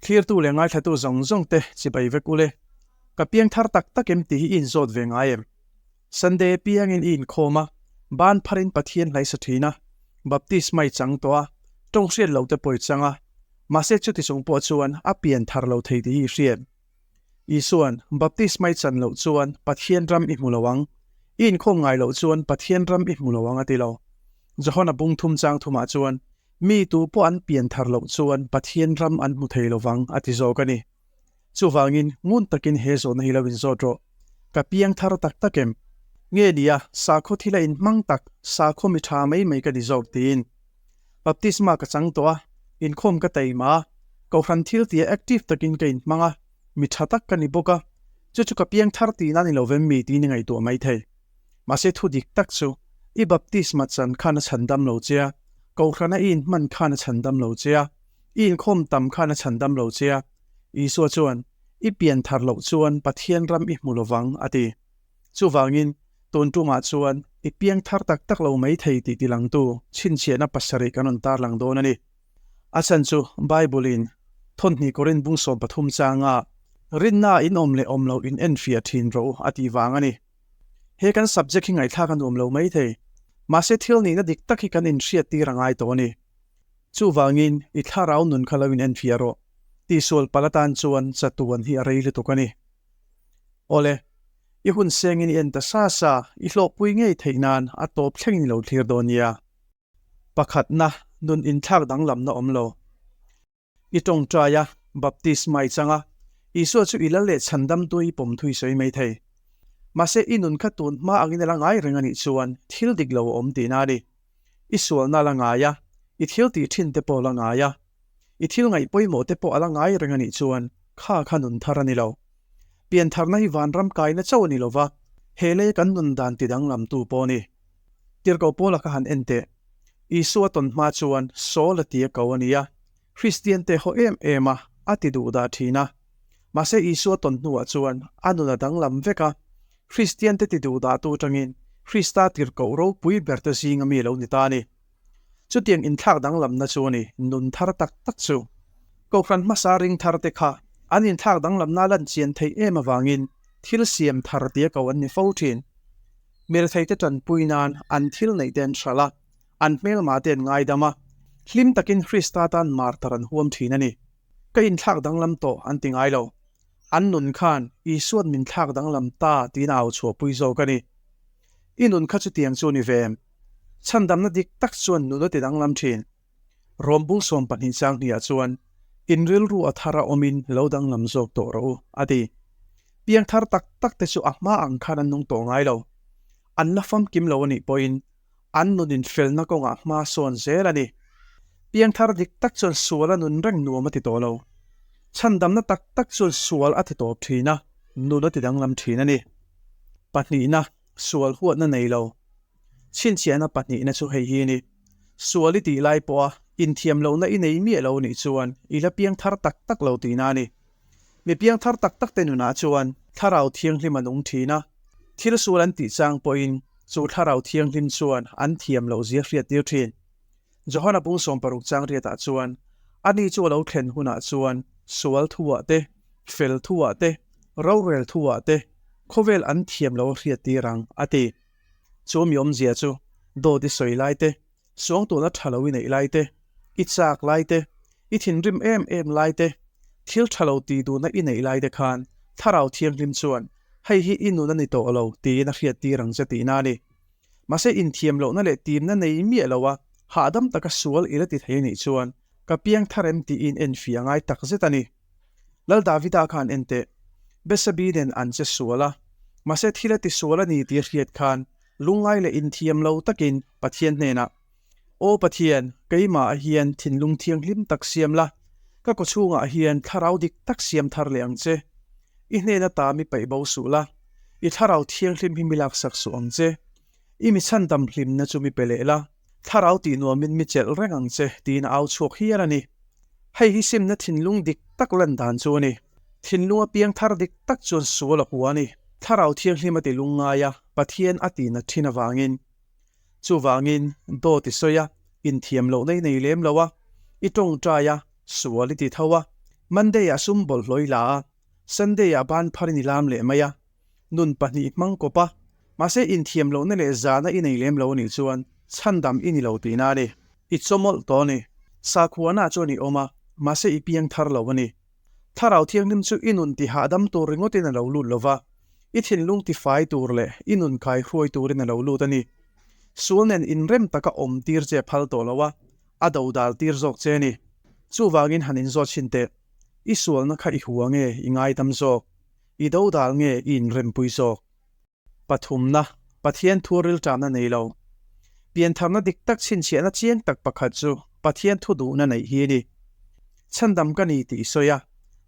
Thlirtu leh ngaithlatu zawng zawng te chibai vek ule. Ka piang thar tak tak em tih hi i inzawt ve ngai em? Sunday piangin i inkhawm a, ban pharin Pathian hlaisa thin a, baptisma i chang tawh a, tawng hriat loh te pawh i chang a, mahse chuti chung pawh chuan a pian thar lo thei tih hi i hria em? Isuan, Baptisma i chan loh chuan Pathian ram i hmu lo ang, i inkhawm ngai loh chuan Pathian ram i hmu lo ang a ti lo. Johana bung thum chang thumah chuan, Mi tu pawh an pian thar loh chuan Pathian ram an hmu thei lo vang a ti zawk a ni. Chuvangin, ngun takin he zawhna hi lo inzawt rawh. Ka piang thar tak tak em? Nge nia, sakhaw thila inhmang tak, sakhaw mi tha mai mai ka ni zawk tiin. Baptisma ka chang tawh a, inkhawm ka taima a, kohhran thil tia active takin ka inhmang a, mi tha tak ka ni bawk a, chu chu ka piang thar tihna ni lo vem mi tiin i ngaihtuah mai thei. Mahse thu dik tak chu, i baptisma chan khan a chhandam lo che a, kohhrana i inhman khan a chhandam lo che a, i inkhawm tam khan a chhandam lo che a. Isua chuan, I pian thar loh chuan Pathian ram i hmu lovang, a ti. Chuvangin, tun tumah chuan i piang thar tak tak lo mai thei tih tilangtu chhinchhiahna pasarih kan rawn tarlang dawn a ni. A chhan chu Bible-in Thawnhnih Korin bung 13 changa Rinna in awm leh awm loh in enfiah thin rawh u a tih vang a ni. He kan subject hi ngaihthlak a nuam lo mai thei. Mahse thil nihna dik tak hi kan inhriat tir a ngai tawh a ni. Chuvangin i thlarau nun kha lo in enfiah rawh. Tihsual palh atan chuan chatuan hi a rei lutuk a ni. Awle, i hun sengin i en ta sa sa, i hlawhpui ngei theih nan a tawp thlengin i lo thlir dawn nia. Pakhatna, nun inthlak danglamna awm lo. I tawngtai a, baptisma i chang a, Isua chu i lal leh chhandamtu i pawm thui sawi mai thei. Mahse, i nun kha tun hma angin a la ngai reng a nih chuan thil dik lo a awm tihna a ni. I sualna a la ngai a, i thil tih thin te pawh a la ngai a. I thil ngaih pawimawh te pawh a la ngai reng a nih chuan kha kha nun thar a ni lo. Pian tharna hi vanram kaina chauh a ni lo va, he lei kan nun dan ti danglamtu pawh a ni. Tirhkoh Paula kha han en teh. Isua tawn hma chuan Saul a ti a ko a ni a, Kristian te haw em em a, a ti duh dah thin a. Mahse Isua tawn hnuah chuan a nun a danglam vek a, Kristian te ti duh dahtu atangin Krista tirhkoh ropui ber te zinga mi lo ni ta a ni. Chutiang inthlak danglamna chu a ni, nun thar tak tak chu. Kohhran hmasa ring thar te kha an inthlak danglamna lan chian theih em avangin thil siam thar tia ko an ni fo thin. Mirethei te tanpui nan an thil neih te an hralh a, an hmelma te an ngaidam a, hlim takin Krista tan martar an huam thin a ni. Ka inthlak danglam tawh an ti ngai lo. An nun khan Isua'n min thlak danglam ta tiin a au chhuahpui zawk a ni. I nun kha chutiang chu a ni ve em? Chhandamna dik tak chuan nun a ti danglam thin. Rom bung 12 chang hniah chuan, In rilru a thar a awmin lo danglam zawk tawh rawh u, a ti. Piang thar tak tak te chu a hma ang khan an nung tawh ngai lo. An la famkim lo a nih pawhin an nun infelna kawngah hma sawn zel a ni. Piang thar dik tak chuan sual a nun reng nuam a ti tawh lo. Chhandamna tak tak chuan sual a ti tawp thin a, nun a ti danglam thin a ni. Pahnihna, sual huatna nei lo. Chhinchhiahna pahnihna chu hei hi a ni. Sual i tih lai pawha inthiam lohna i nei miah lo nih chuan i la piang thar tak tak lo tihna a ni. Mi piang thar tak tak te nunah chuan Thlarau Thianghlim a nung thin a, thil sual an tih chang pawhin chu Thlarau Thianghlim chuan an thiam loh zia hriat tir thin. Johana bung 60 chang riatah chuan, Ani chu a lo thlen hunah chuan sual thuah te, fel thuah te, rorel thuah te, khawvel an thiam lo a hriat tir ang, a ti. Chu mi awmzia chu dawt i sawi lai te, suangtuahna tha lo i neih lai te, i chak lai te, i thinrim em em lai te, thil tha lo tih duhna i neih lai te khan Thlarau Thianghlim chuan hei hi i nun a ni tawh lo tiin a hriat tir ang che tihna a ni. Mahse inthiam lohna leh timna nei miah lo a, hahdam taka sual i la ti thei a nih chuan ka piang thar em tiin enfiah ngai tak zet a ni. Lal Davida khan en teh, Betsabe nen an che sual a, mahse thil a ti sual a ni tih a hriat khan lungngai leh inthiam lo takin Pathian hnenah, Aw Pathian, keimah hian thinlung thianghlim tak siam la, ka kawchhungah hian thlarau dik tak siam thar leh ang che. I hnena ta mi paih bo suh la, i thlarau thianghlim hi mi laksak suh ang che. I mi chhandam hlimna chu mi pe leh la, thlarau tih nuamin mi chelh reng ang che, tiin a au chhuak hial a ni. Hei hi simna thinlung dik tak lan dan chu a ni. Thinlung a piang thar dik tak chuan sual a hua a ni. Thlarau thianghlim a ti lungngai a, Pathian a tihna thin avangin. Chuvangin, dawt i sawi a, inthiam loh nei nei lem lo a, i tawngtai a, sual i ti tho a, Monday ah sum bawlhhlawh i la a, Sunday ah ban pharin i lam leh mai a, nun pahnih hmang kawp a, mahse inthiam lohna leh zahna i nei lem lo anih chuan chhandam i ni lo tihna a ni. I chawmawlh tawh a ni. Sakhuana chuan i awm a, mahse i piang thar lo a ni. Thlarau Thianghlim chu i nun ti hahdam tur ringawtin a lo lut lo va, i thinlung ti fai tur leh i nun kai hruai turin a lo lut a ni. Sual nen inrem taka awm tir che a phal tawh lo a, a do dal tir zawk che a ni. Chuvangin han inzawt chhin teh, i sualna kha i hua nge i ngaidam zawk? I do dal nge i inrempui zawk? Pathumna, Pathian thu rilṭahna nei lo. Piantharna dik tak chhinchhiahna chiang tak pakhat chu Pathian thu duhna neih hi a ni. Chhandam ka ni tih i sawi a,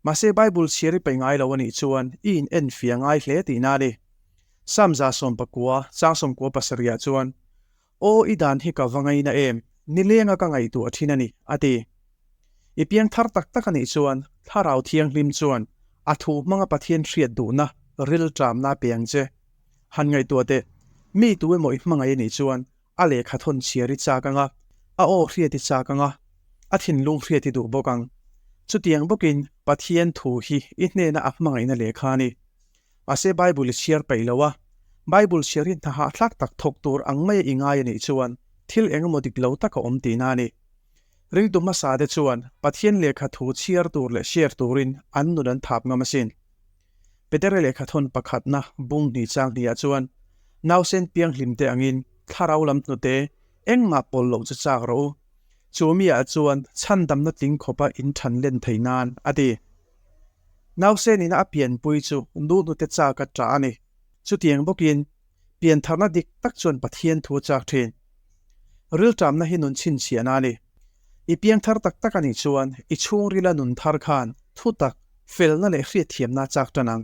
mahse Bible chhiar i pe ngai lo a nih chuan i in enfiah ngai hle tihna a ni. Psalm 99 chang 97 chuan, Aw i dan hi ka va ngaina em, nilenga ka ngaihtuah thin a ni, a ti. I piang thar tak tak a nih chuan Thlarau Thianghlim chuan a thu hmanga Pathian hriat duhna rilṭamna a pe ang che. Han ngaihtuah teh, mi tu emaw i hmangaih a nih chuan a lehkha thawn chhiar i chak ang a, a aw hriat i chak ang a, a thinlung hriat i duh bawk ang. Chutiang bawkin Pathian thu hi i hnena a hmangaihna lehkha a ni. Mahse Bible i chhiar peih lo a, Bible chhiar hi hna hahthlak tak thawk tur ang maia i ngai a nih chuan thil eng emaw dik lo tak a awm tihna a ni. Ringtu hmasa te chuan Pathian lehkha thu chhiar tur leh share turin an nun an thap ngam asin. Petere lehkha thawn pakhatna bung hnih chang hnih ah chuan nausen pianghlim te angin thlarau lam hnute engmah pawlh loh chu chak rawh u. Chu mi ah chuan chhandamna tling khawpa in than len thei nan a ti. Nausen ina a pianpui chu nu hnute chak a ṭah a ni. Chutiang bawkin, piantharna dik tak chuan Pathian thu a chak ṭhin. Rilṭamna hi nun chhinchhiahna a ni. I piangthar tak tak a nih chuan i chhungrila nun thar khan thu tak, felna leh hriatthiamna a chak ṭan ang.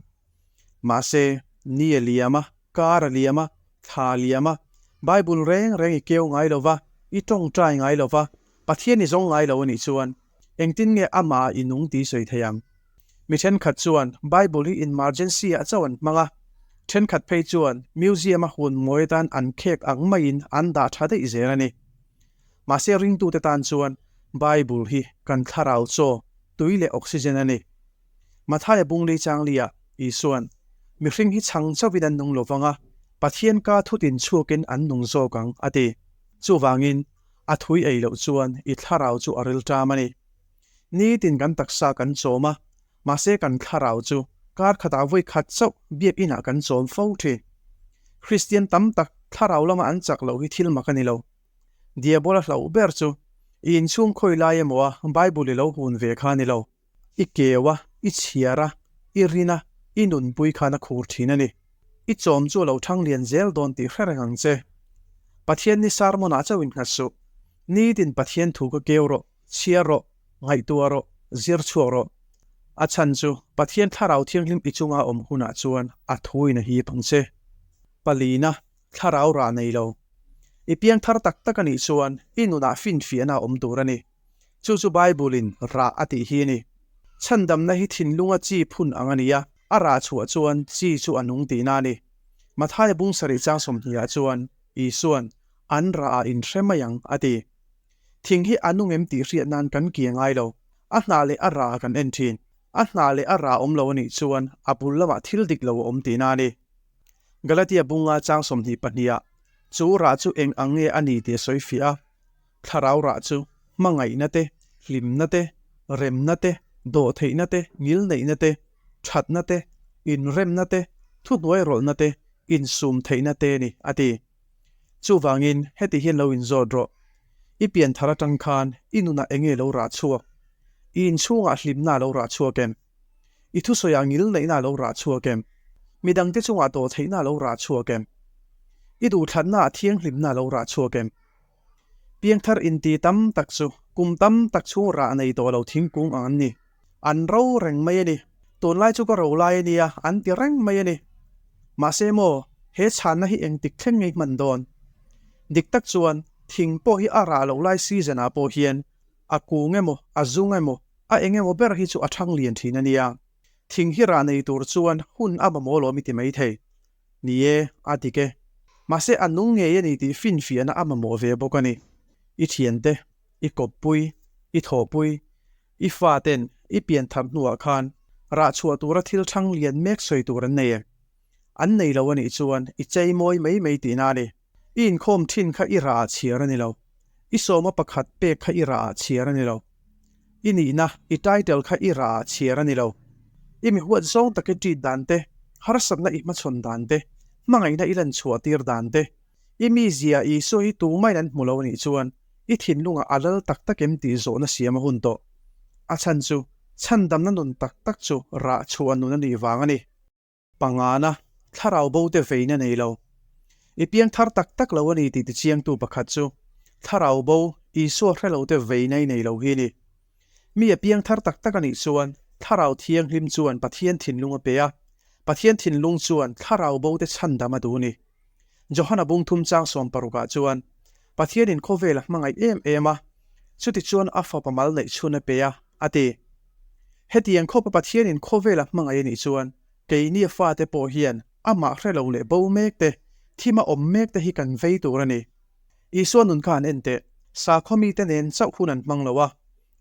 Mahse, ni a liam a, kar a liam a, thla a liam a, Bible reng reng i keu ngai lo va, i ṭawngṭai ngai lo va, Pathian i zawng ngai lo a nih chuan engtin nge amah i nung tih sawi thei ang? Mi thenkhat chuan Bible hi emergency ah chauh an hmang a, thenkhat phei chuan museum a hun mawi atan an khek ang maiin an dah tha daih zel a ni. Mahse ringtute tan chuan Bible hi kan thlarau chaw, tui leh oxygen a ni. Mathaia bungli changli ah Isuan, Mihring hi chhang chauhin an nung lovang a, Pathian ka thutin chhuakin an nung zawk ang, a ti. Chuvangin, A thui ei loh chuan i thlarau chu a rilṭam a ni. Nitin kan taksa kan chawm a, mahse kan thlarau chu kar khatah vawi khat chauh biakinah kan chawm fo ṭhin. Kristian tam tak thlarau lama an chak loh hi thil mak a ni lo. Diabola hlauh ber chu i inchhung khawi lai emaw a Bible i lo hun ve kha a ni lo. I keu a, i chhiar a, i rin a, i nunpui khan a khur thin a ni. I chawm chu a lo thang lian zel dawn tih hre reng ang che. Pathian ni sermon ah chauh innghat suh. Nitin Pathian thu ka keu rawh, chhiar rawh, ngaihtuah rawh, zir chhuak rawh. A chhan chu Pathian Thlarau Thianghlim i chunga awm hunah chuan a thuin a hip ang che. Palina, Thlarau rah nei lo. I piang thar tak tak a nih chuan i nunah finfiahna a awm tur a ni. Chu chu Bible-in rah a tih hi a ni. Chhandamna hi thinlunga chi phun ang a ni a, a rah chhuah chuan chi chu a nung tihna a ni. Mathaia bung sarih chang sawmhnih ah chuan Isua'n, An rah ah in hre mai ang, a ti. Thing hi a nung em tih hriat nan kan ki a ngai lo. A hnah leh a rah ah kan en thin. A hnah leh a rah awm lo a nih chuan a bul lamah thil dik lo a awm tihna a ni. Galatia bunga chang 22 ah, Chu rah chu eng ang nge a ni tih a sawi fiah a. Thlarau rah chu hmangaihna te, hlimna te, remna te, dawhtheihna te, ngilneihna te, thatna te, inremna te, thuhnuairawlhna te, insum theihna te a ni, a ti. Chuvangin, heti hian lo inzawt rawh. I pianthar atang khan i nunah enge lo rah chhuak? I inchhungah hlimna a lo rah chhuak em? I thusawiah ngilneihna a lo rah chhuak em? Midangte chungah dawhtheihna a lo rah chhuak em? I duhthlannaah thianghlimna a lo rah chhuak em? Piangthar inti tam tak chu kum tam tak chhung rah nei tawh lo thingkung ang an ni. An ro reng mai a ni. Tunlai chu ka ro lai a nia an ti reng mai a ni. Mahse maw, he chhanna hi engtik thleng ngei hman dawn? Dik tak chuan thing pawh hi a rah loh lai season ah pawh hian a kung emaw, a zung emaw, a eng emaw ber hi chu a thang lian thin a nia. Thing hi rah nei tur chuan hun a mamawh lo mi ti mai thei. Ni e, a dik e. Mahse a nung ngei a ni tih finfiahna a mamawh ve bawk a ni. I thiante, i kawppui, i thawhpui, i faten I pian thar hnuah khan rah chhuah tura thil thang lian mek sawi tur an nei em? An nei lo a nih chuan i chei mawi mai mai tihna a ni. I inkhawm thin kha i rah ah chhiar a ni lo. I sawma pakhat pek kha i rah ah chhiar a ni lo. I nihna, i title kha i rah ah chhiar a ni lo. I mi huat zawng tak i treat dan te, harsatna i hmachhawn dan te, hmangaihna i lanchhuah tir dan te, i mizia Isua hi tumahin an hmu lo a nih chuan i thinlungah a lal tak tak em tih zawhna siam a hun tawh. A chhan chu chhandamna nun tak tak chu rah chhuah nun a nih vang a ni. Pangana, thlarau bo te veina nei lo. I piang thar tak tak lo a ni tih tichiangtu pakhat chu, thlarau bo, Isua hre lo te veina i nei lo hi a ni. Mi a piang thar tak tak a nih chuan, thlarau thianghlim chuan Pathian thinlung a pe a, Pathian thinlung chuan thlarau bo te chhandam a duh a ni. Johana bung thum chang 16 ah chuan, Pathianin khawvel a hmangaih em em a, chutichuan a fapa mal neih chhun a pe a, a ti. Hetiang khawpa Pathianin khawvel a hmangaih a nih chuan keini a fate pawh hian amah hre lo leh bo mek te, thima awm mek te hi kan vei tur a ni. Isua nun kha an en teh, sakhaw mite nen chauh hun an hmang lo a,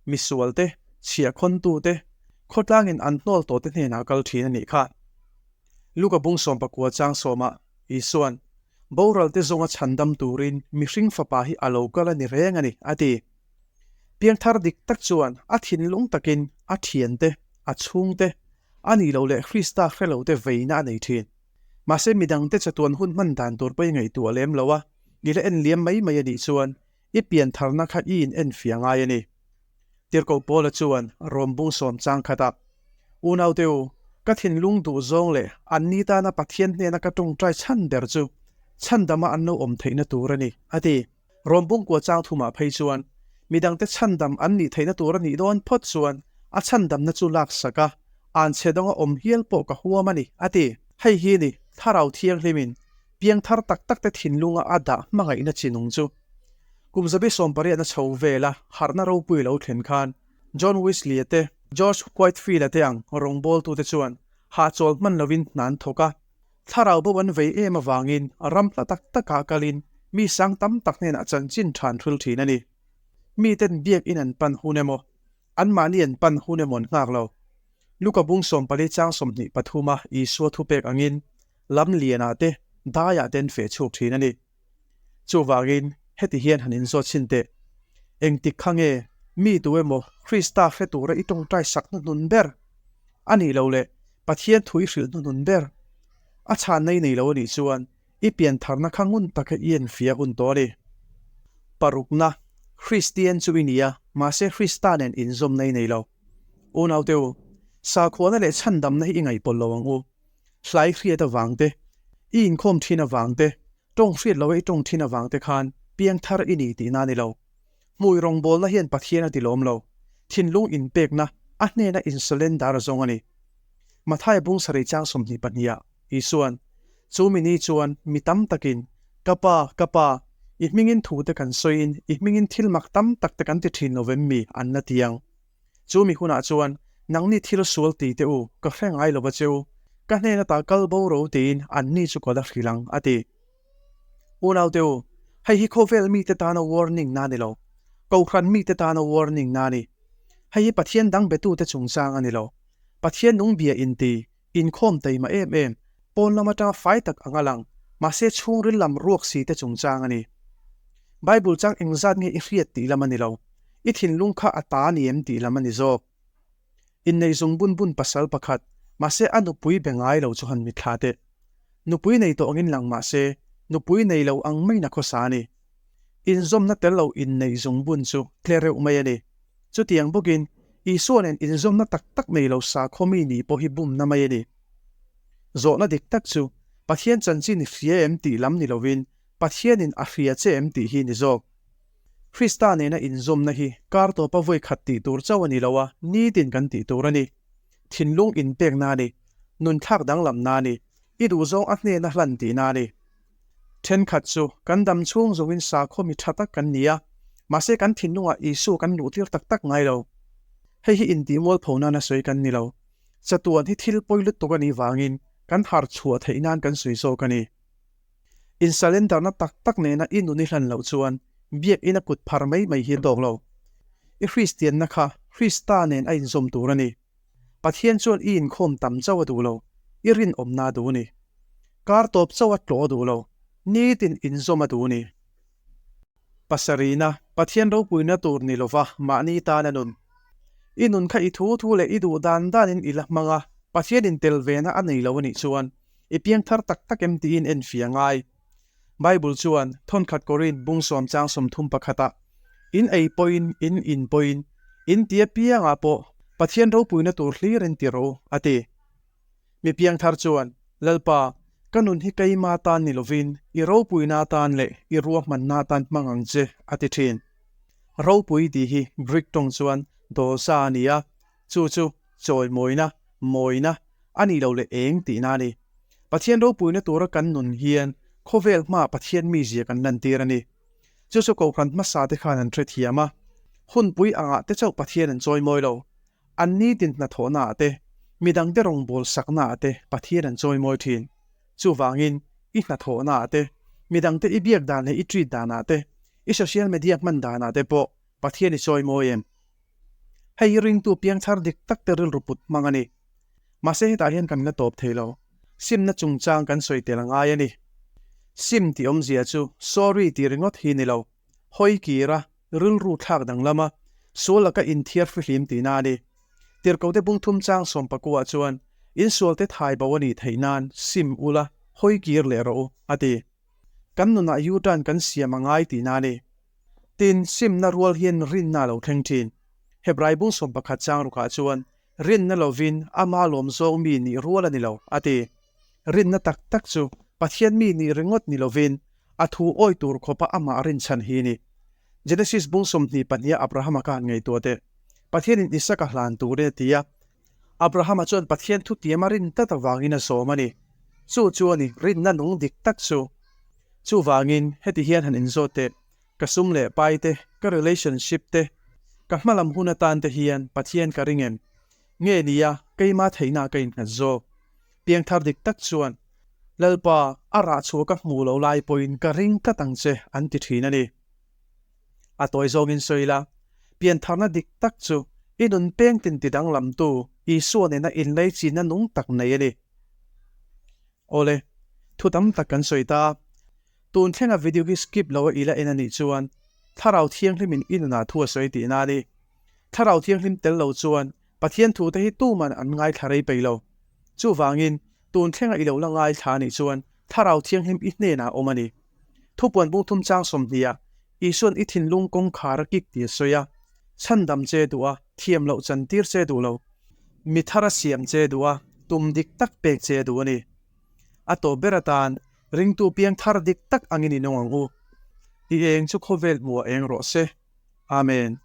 misual te, chhiahkhawntu te, khawtlangin an hnawl tawh te hnenah kal thin a nih kha. Luka bung 19 chang sawmah Isua'n, Boral te zawnga chhandam turin mihring fapa hi a lo kal a ni reng a ni, a ti. Piangthar dik tak chuan a thinlung takin a thiante, a chhungte, a nih loh leh Krista hre lote veina a nei thin. Mahse midangte chatuan hun hman dan tur pawh i ngaihtuah lem lo a, i la en liam mai mai a nih chuan i piantharna kha i in enfiah ngai a ni. Tirhkoh Paula chuan Rom bung sawm chang khatah, Unaute u, ka thinlung duh zawng leh anni tana Pathian hnena ka tawngtai chhan ber chu chhandama an lo awm theihna tur a ni, a ti. Rom bungkua chang thumah phei chuan midangte chhandam an nih theihna tur a nih dawn phawt chuan a chhandamna chu laksak a, anchhe dawnga awm hial pawh ka huam a ni, a ti. Hei hi ni, Thlarau Thianghlimin piangthar tak takte thinlunga a dah hmangaihna chi nung chu. Kum zabi sawmpariatna chho vela harhna ropui lo thlen khan John Wesley-a te, George Whitefield-a te ang rawngbawltute chuan hahchawl hman lovin hna an thawk a. Thlarau bo an vei em avangin ram hla tak takah kalin mi sang tam tak hnenah chanchin tha an hril thin a ni. Miten biakin an pan hun emaw, anmahni an pan hun emaw an nghak lo. Luka bung 14 chang 23 a Isua thupek angin lam lianah te, daiah te an feh chhuak thin a ni. Chuvangin heti hian han inzawt chhin teh, Engtik kha nge mi tu emaw Krista hre tura i tawngtai sak hnuhnun ber? A nih loh leh Pathian thu i hrilh hnuhnun ber? A chhanna i nei lo a nih chuan i piantharna kha ngun taka i enfiah hun tawh a ni. Parukna, Kristian chu i ni a, mahse Krista nen inzawmna i nei lo. Unaute u, sakhuana leh chhandamna hi i ngaihpawlh lo ang u. Hlai hriat avang te, i inkhawm thin avang te, tawng hriat loh a i tawng thin avang te khan piangthar i ni tihna a ni lo. Hmui rawngbawlna hian Pathian a ti lawm lo. Thinlung inpekna, a hnena insurrender zawng a ni. Mathaia bung sarih chang 22 ah Isua'n, Chu mi ni chuan mi tam takin, Ka Pa, ka Pa, i hmingin thu te kan sawiin i hmingin thil mak tam tak te kan ti thin lo vem mi? an la ti ang. Chu mi hunah chuan, Nangni thil sual ti teh u, ka hre ngai lo va che u, ka hnen ata kal bo ro tiin anni chu ka la hrilh ang, a ti. Unaute u, hei hi khawvel mite tana warning na ni lo, Kohhran mite tana warning na ni. Hei hi Pathian dang betute chungchang a ni lo. Pathian nung bia inti, inkhawm taima em em, pawn lam atanga fai tak ang a lang, mahse chhungril lam ruak si te chungchang a ni. Bible chang engzat nge i hriat tih lam a ni lo, i thinlung kha a ta ni em tih lam a ni zawk. Inneih zung bun bun pasal pakhat, mahse a nupui be ngai lo chu han mitthla teh. Nupui nei tawh angin lang mahse, nupui nei lo ang maiin a khawsa a ni. Inzawmna tel lo inneih zung bun chu tle reuh mai a ni. Chutiang bawkin, Isua nen inzawmna tak tak nei lo sakhaw mi nih pawh hi bumna mai a ni. Zawhna dik tak chu, Pathian chanchin i hria em tih lam ni lovin, Pathianin a hria che em tih hi ni zawk. Krista nena inzawmna hi kar tawpa vawi khat tih tur chauh a ni lo a, nitin kan tih tur a ni. Thinlung inpekna a ni. Nunthlak danglamna a ni. I duhzawng a hnena hlan tihna a ni. Thenkhat chu kan dam chhung zawngin sakhaw mi tha tak kan ni a, mahse kan thinlungah Isua kan luhtir tak tak ngai lo. Hei hi intihmualpho nana sawi kan ni lo. Chatuan hi thil pawi lutuk a nih vangin kan harh chhuah theih nan kan sawi zawk a ni. Insurrender-na tak tak nena i nun i hlan loh chuan biakina kut phar mai mai hi a tawk lo. I Kristianna kha Krista nen a inzawm tur a ni. Pathian chuan i inkhawm tam chauh a duh lo, i rinawmna a duh a ni. Kar tawp chauh a tlawh a duh lo, nitin inzawm a duh a ni. Pasarihna, Pathian ropuina tur ni lova mahni tan a nun. I nun kha i thu thu leh i duh dan danin i la hmang a, Pathian intel vena a nei lo a nih chuan i piangthar tak tak em tiin enfiah ngai. Bible chuan thawnkhat Korinth bung sawm chang 31 ah, In ei pawhin, in in pawhin, in ti apiangah pawh Pathian ropuina tur hlir in ti rawh u, a ti. Mi piangthar chuan, Lalpa, ka nun hi keima tan ni lovin i ropuina atan leh i ruahmanna atan hmang ang che, a ti thin. Ropui tih hi Greek tawng chuan dosa a ni a, Chu chu chawimawina, mawina, a nih loh leh eng tihna a ni. Pathian ropuina tura kan nun hian khawvel hmaah Pathian mizia kan lantir a ni. Chu chu Kohhran hmasa te khan an hrethiam a, hunpui angah te chauh Pathian an chawimawi lo. An nitin hnathawhnaah te, midangte rawngbâwl saknaah te Pathian an chawimawi thin. Chuvangin, i hnathawhnaah te, midangte i biak dan leh i treat danah te, i social media hman danah te pawh Pathian i chawimawi em? Hei hi ringtu piangthar dik tak te rilru put hmang a ni. Mahse hetah hian kan la tawp thei lo. Simna chungchang kan sawi tel a ngai a ni. Sim tih awmzia chu sorry tih ringawt hi ni lo. Hawi kir a, rilru thlak danglam a, sual laka inthiar fihlim tihna a ni. Tirhkohte bungthum chang sawmpakuah chuan, Insualte thai bo a nih theih nan sim ula, hawi kir leh rawh u, a ti. Kan nunah U-turn kan siam a ngai tihna a ni. Tin, simna rual hian rinna a lo thleng thin. Hebrai bung 11 chang rukah chuan, Rinna lovin ama lawm zawng mi nih rual a ni lo, a ti. Rinna tak tak chu Pathian mi nih ringawt ni lovin a thu awi tur khawpa amah rinchhan hi a ni. Genesis bung 22 a Abrahama khan ngaihtuah teh. Pathianin Isaka hlan turin a ti a. Abrahama chuan Pathian thutiam a rin tlat avangin a zawm a ni. Chu chu a ni, rinna nung dik tak chu. Chuvangin, heti hian han inzawt teh, Ka sum leh pai te, ka relationship te, ka hmalam hun atan te hian Pathian ka ring em? Nge nia, keima theihna ka innghat zawk? Piangthar dik tak chuan, Lalpa, a rah chhuah ka hmuh loh lai pawhin ka ring tlat ang che, an ti thin a ni. A tawi zawngin sawi la, piantharna dik tak chu i nun peng tin ti danglamtu Isua nena inlei chinna nung tak nei a ni. Awle, thu tam tak kan sawi ta. Tun thlenga video hi skip lo a ila en a nih chuan Thlarau Thianghlimin i nunah thu a sawi tihna a ni. Thlarau Thianghlim tel lo chuan Pathian thute hi tuman an ngaithla rei peih lo. Chuvangin, tun thlenga i lo la ngaithla a nih chuan Thlarau Thianghlim i hnenah a awm a ni. Thupuan bung thum chang 20 ah Isuan i thinlung kawngkhar a kik tih a sawi a, chhandam che duh a, thiam loh chantir che duh lo, mi thar a siam che duh a, tum dik tak pek che duh a ni. A tawp ber atan ringtu piang thar dik tak angin i nung ang u. I eng chu khawvel hmuh a eng rawh se. Amen.